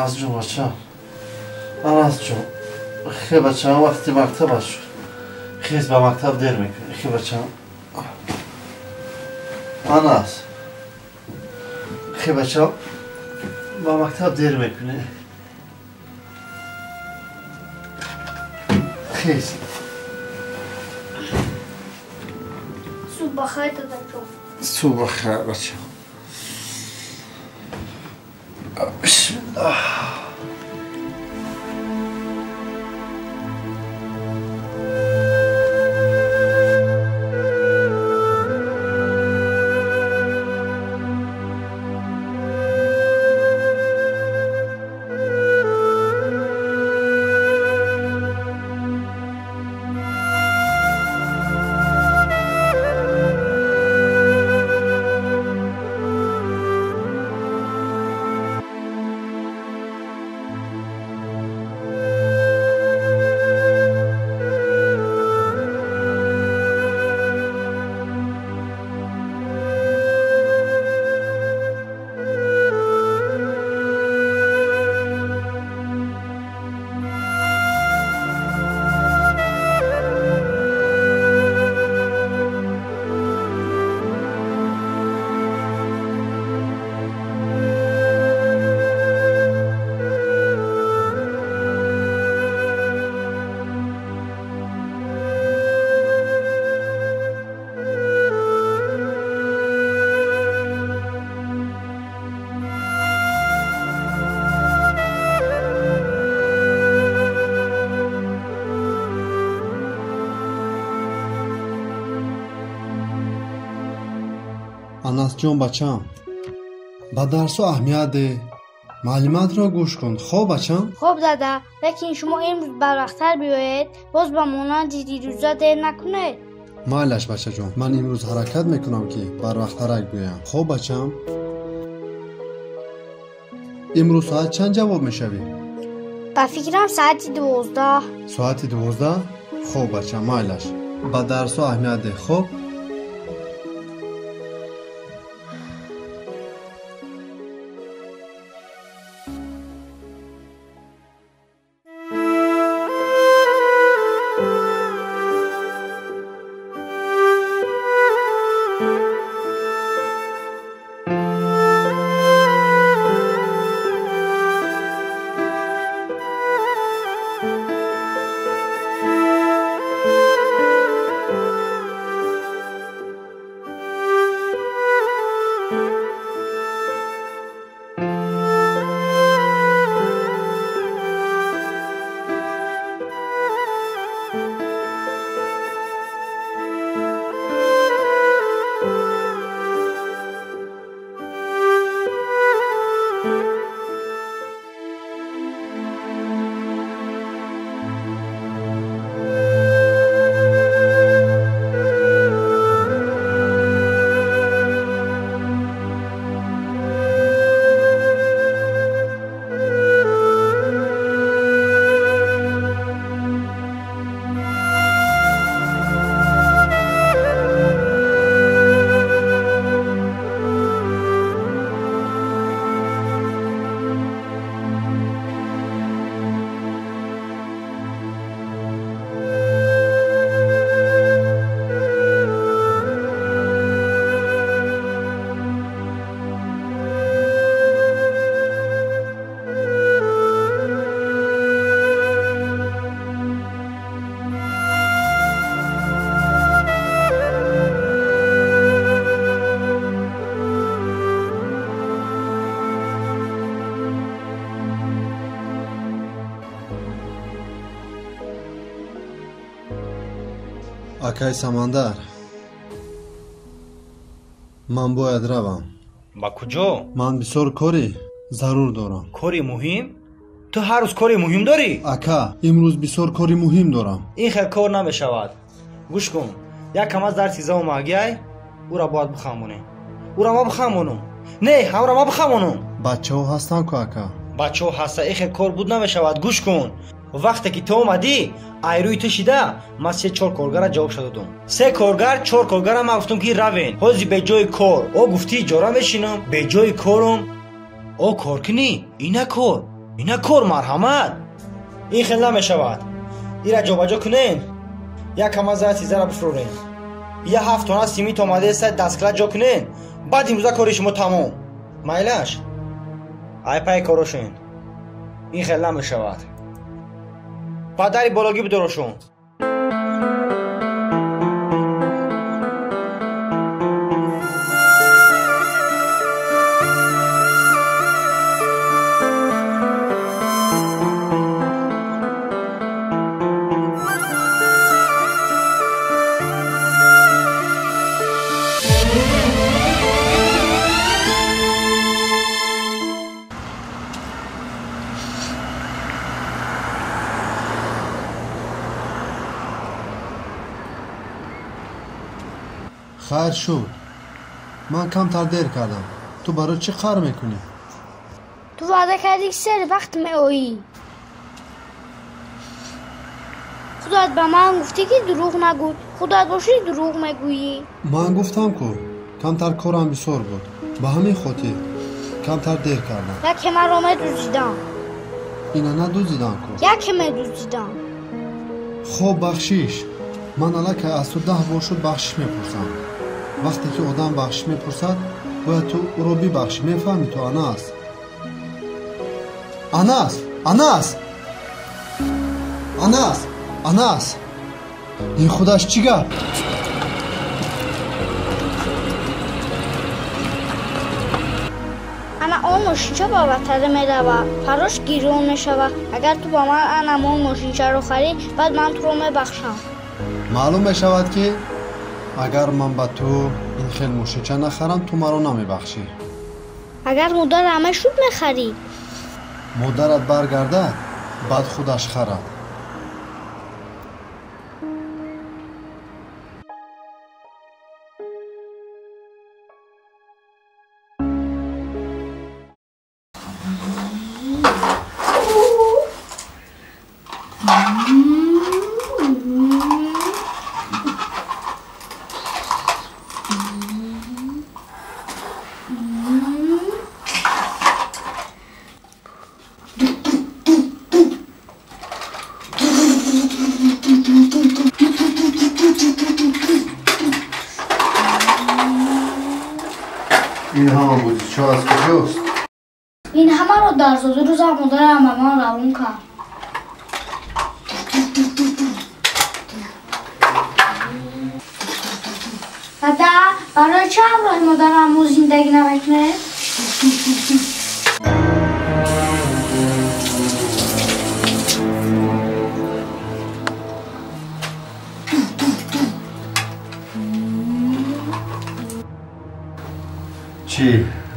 Анас ҷон бачам. Анас ҷон. Хе бачам, вақти мактаб шуд. Хез ба мактаб дер мекунӣ. Хе бачам. Анас. Хе бачам, ба мактаб дер мекунӣ. Хез. Субҳ бахайр, дадаҷон. Субҳ бахайр, бачам. Бисмиллаҳ. Анасҷон бачам, ба дарсо аҳамият деҳ, маълумотро гӯш кун. Хоб бачам? Хоб дада, лекин шумо имрӯз барвақттар биёед, боз ба монанди дирӯза дер накунед. Майлаш бачаҷон, ман имрӯз ҳаракат мекунам, ки барвақттарак биёям. Хоб бачам? Имрӯз соат чанд ҷавоб мешавӣ? Ба фикрам соати 12. Соати 12? Хоб бачам, майлаш. Ба дарсо аҳамият деҳ, хоб? Акай Самандар, ман бояд равам. Ба куҷо? Ман бисёр кори зарур дорам. Кори муҳим? Ту ҳар рӯз кори муҳим дорӣ? Ака, имрӯз бисёр кори муҳим дорам. Ин хел кор намешавад. Гӯш кун, як кам аз дарси зоомагиай, ӯра бояд бихамонем. Ӯра ма бихамонам. Не, ҳамра ма бихамонам. Бачаҳо ҳастанд ку, ака? Бачаҳо ҳаста, ин хел кор буд намешавад. Гӯш кун, вақте ки ту омадӣ, айрӯи ту шида, ман 3-4 коргара ҷавобша додум. 3 коргар, 4 коргара ман гуфтум ки равен. Ҳози беҷои кор. О гуфтӣ иҷора мешинам, беҷои корум. О кор кунӣ, ина кор. Ина кор марҳамат. Ин хел намешавад. Ира ҷобаҷо кунен. Як камаза сизара бифурорен. Я 7 тона симит омадеста дасткала ҷо кунен. Баъд имрӯза кори шумо тамом. Майлаш? Ай пай корошен. Ин хел намешавад. Падари бологӣ бидорошон. Хайр шуд. Ман камтар дер кардам. Ту барои чӣ қар мекунӣ? Ту ваъда кардӣ, ки сари вақт меоӣ. Худоят ба ман гуфтӣ, ки дурӯғ нагӯй. Худоят бошӣ дурӯғ мегӯӣ. Ман гуфтам ку, камтар корам бисёр буд. Ба ҳамин хотир камтар дер кардам. Яке маро медуздидам. Ина надуздидам ку. Яке медуздидам. Хоб, бахшиш. Ман аллакай аз ту 10 бор шуд бахшиш мепурсам. Вақте ки одам бахшиш мепурсад, бояд ту ӯро бибахшӣ. Мефаҳмӣ ту, Анас? Анас! Анас! Анас! Анас! Ин худаш чӣ гап? Ана он мошинча ба ватара меравад. Фарош гирон мешавад. Агар ту ба ман анам он мошинчаро харӣ, баъд ман туро мебахшам. Маълум мешавад, ки агар ман ба ту ин хел мошинча нахарам, ту маро намебахшӣ. Агар модарам мешуд, мехарӣ. Модарат баргардад, баъд худаш харад. Ин ҳама бозичаҳо аз куҷост? Ин ҳамаро дар зодрӯзам модарам ба ман равон кард. Дада, барои чӣ ҳамроҳи модарам мо зиндагӣ намекунем? Чӣ,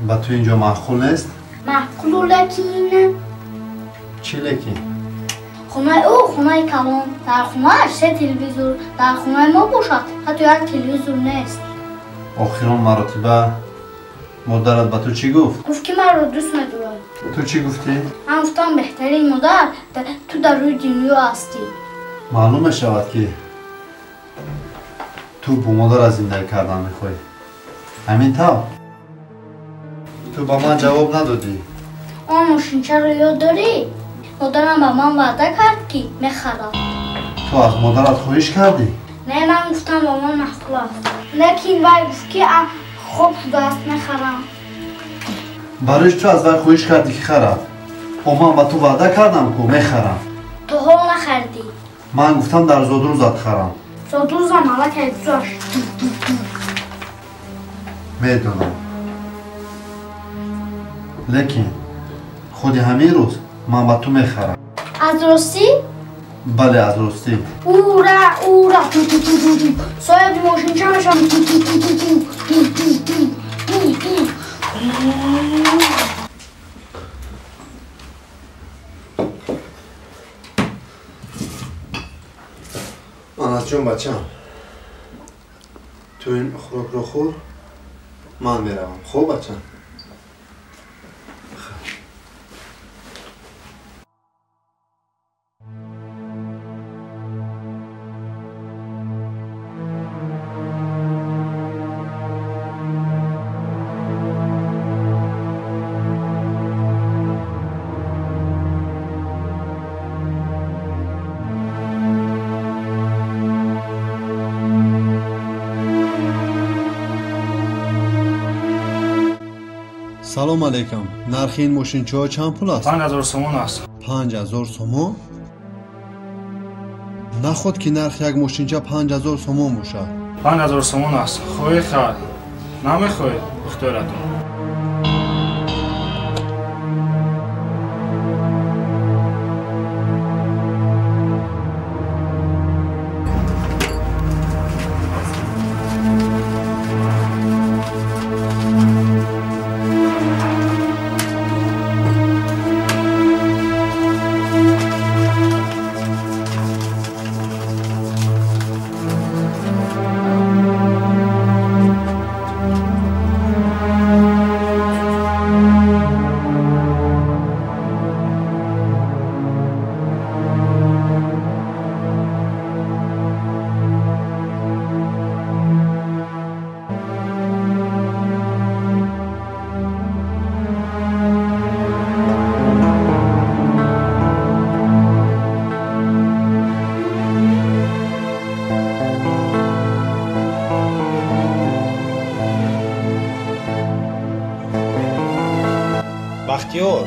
ба ту инҷо маъқул нест? Маъқулу, лекин. Чӣ лекин? Хонаи ӯ хонаи калон. Дар хонааш 3 телевизор, дар хонаи мо бошад ҳатто як телевизор нест. Охирон маротиба модарат ба ту чӣ гуфт? Гуфт, ки маро дӯст медорад. Ту чӣ гуфтӣ? Ман гуфтам, беҳтарин модар ту дар рӯи дунё ҳастӣ. Маълум мешавад, ки ту бо модарат зиндагӣ кардан мехоҳӣ. Ҳамин тавр? Ту ба ман ҷавоб надодӣ. Он мошинчаро ёд дорӣ? Модарам ба ман ваъда кард, ки мехарад. Ту аз модарат хоҳиш кардӣ? Не, ман гуфтам ба ман маъқул аст. Лекин вай гуфт, ки хоб шудааст, мехарам. Барои чӣ ту аз вай хоҳиш кардӣ, ки харад? О, ман ба ту ваъда кардам, ку мехарам. То ҳол нахаридӣ. Ман гуфтам дар зодрӯзат харам. Зодрӯзам аллакай гузашт. Медонам. Лекин худи ҳамин рӯз ман ба ту мехарам. Аз ростӣ? Бале, аз ростӣ. Ура, ура! Соҳиби мошинча мешавам. Анасҷон, бачам, ту ин хӯрокро хӯр, ман меравам. Хуб, бачам? Салом алейкум. Нархи ин мошинчаҳо чанд пул аст? 5000 сомон аст. 5000 сомон? Наход ки нархи як мошинча 5000 сомон бошад. 5000 сомон аст. Хоҳӣ хар, намехоҳӣ ихтиёратон. Бахтиёр,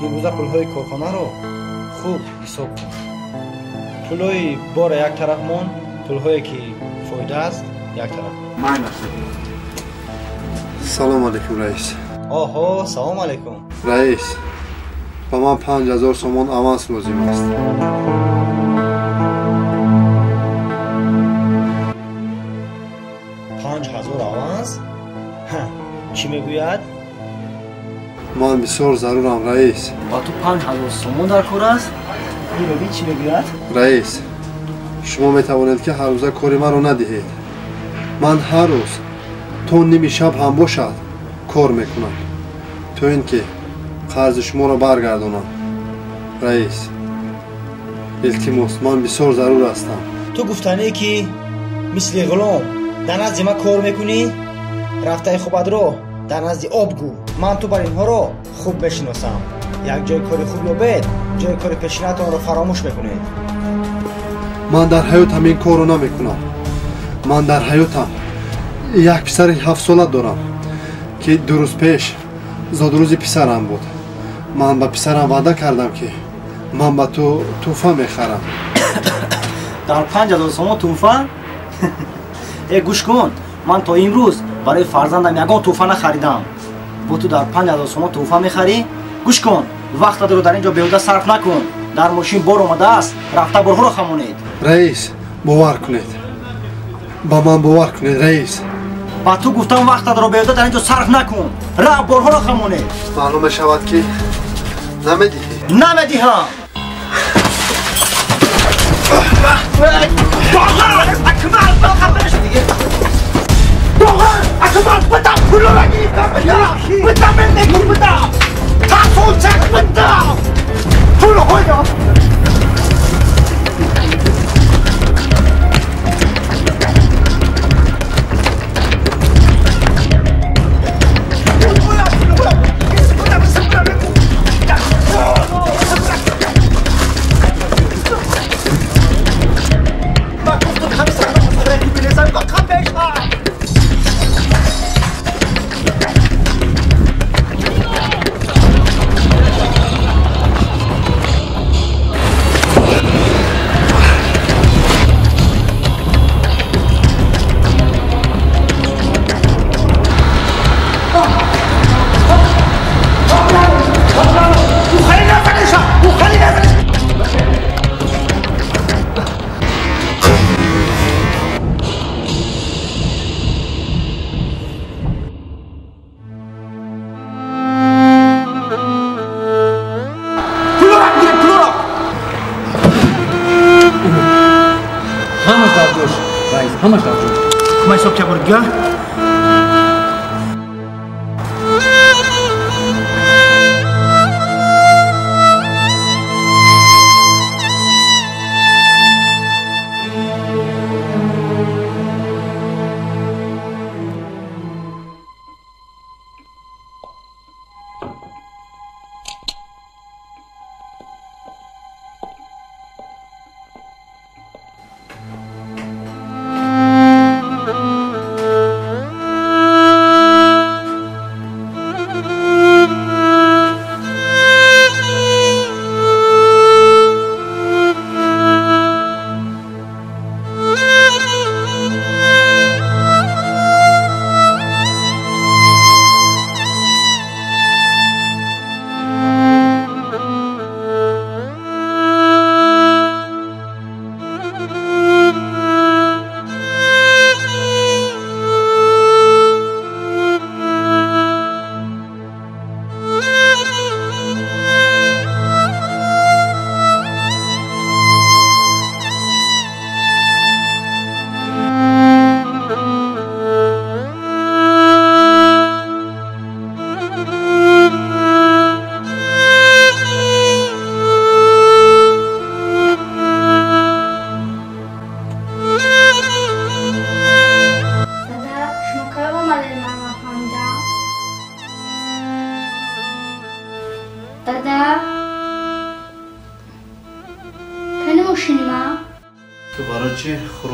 имрӯза пулҳои корхонаро хуб ҳисоб кун. Пулҳои бора як тараф мон, пулҳое ки фоида аст як тараф. Салом алейкум, раис. Оҳо, салом алейкум. Раис, ба ман 5000 сомон аванс лозим аст. 5000 аванс? Чӣ мегӯяд? Ман бисёр зарурам, раис. Ба ту 5000 сомон дар кор аст? Инро чӣ мегӯяд? Раис, шумо метавонед ки ҳар рӯза кори маро надиҳед. Ман ҳар рӯз то ними шаб ҳам бошад кор мекунам, то ин ки қарзи шуморо баргардонам. Раис, илтимос, ман бисёр зарур ҳастам. Ту гуфтанӣ ки мисли ғулом дар назди ман кор мекунӣ? Рафтаи хубатро дар назди об гӯ. Ман ту бар инҳоро хуб мешиносам. Як ҷои кори хуб ёбед, ҷои кори пешинатонро фаромӯш мекунед. Ман дар ҳаётам ин корро намекунам. Ман дар ҳаётам як писари 7сола дорам, ки 2 рӯз пеш зодрӯзи писарам буд. Ман ба писарам ваъда кардам, ки ман ба ту тӯҳфа мехарам. Дар 5000 сомон тӯҳфа? Э, гӯш кун, ман то имрӯз барои фарзандам ягон тӯҳфа нахаридам. Бо ту дар 5000 сомон тӯҳфа мехарӣ? Гӯш кун, вақтатро дар ин ҷо беҳуда сарф накун. Дар мошин бор омадааст, рафта борҳоро хамонед. Раис, бовар кунед, ба ман бовар кунед, раис. Ба ту гуфтам вақтатро беҳуда дар ин ҷо сарф накун, рафт борҳоро хамонед. Маълум мешавад ки намедиҳӣ. Намедиҳам. Ҳамаш дар ҷош. Ман ҳисоб кабор дига.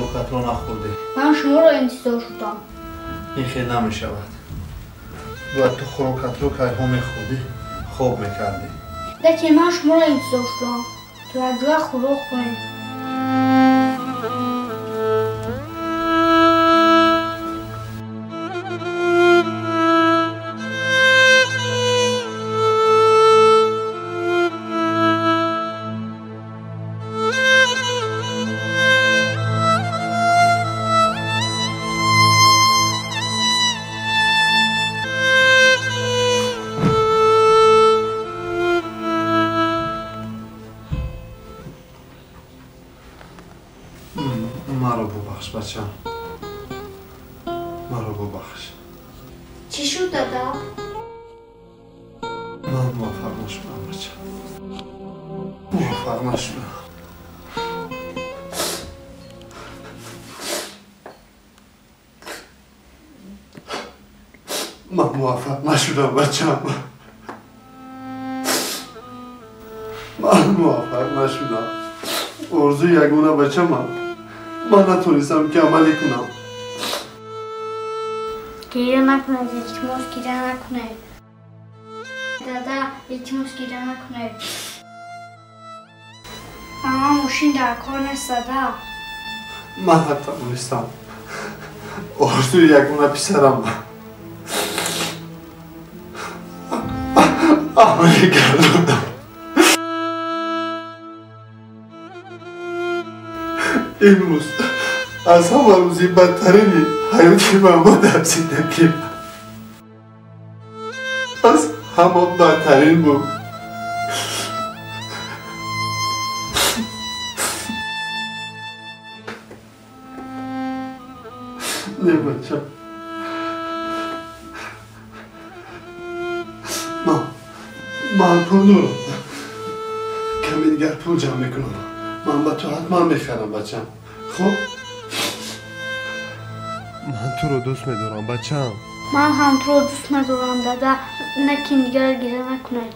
хӯрокатро нахӯрдӣ? Ман шуморо интизор шудам. Ин хел намешавад. Бояд ту хӯрокатро кайҳо мехӯрдӣ, хоб мекардӣ. Лекин ман шуморо интизор шудам. То якҷоя хӯрок хӯрем. Маро бубахш, бачам. Маро бубахш. Чӣ шуд, дада? Ман муваффақ нашудам, бачам. Муваффақ нашудам. Ман муваффақ нашудам, бачам. Ман муваффақ нашудам. Орзуи ягона бачамам. Ман натонистам ки амалӣ кунам. Гиря накунед, илтимос, гиря накунед. Дада, илтимос, гиря накунед. Ба ман мошин дар кор нест, дада. Ман натавонистам. Орзуи ягона писарам амалӣ гардондам. Имрӯз аз ҳама рӯзи бадтарини ҳаёти ман буд дар зиндагим. Аз ҳама бадтарин буд. Не, бачам. Ман пул дорам. Каме дигар пул ҷамъ мекунам. Ман ба ту ҳатман мехарам, бачам. Хуб? Ман туро дӯст медорам, бачам. Ман ҳам туро дӯст медорам, дада. Лекин дигар гиря накунед.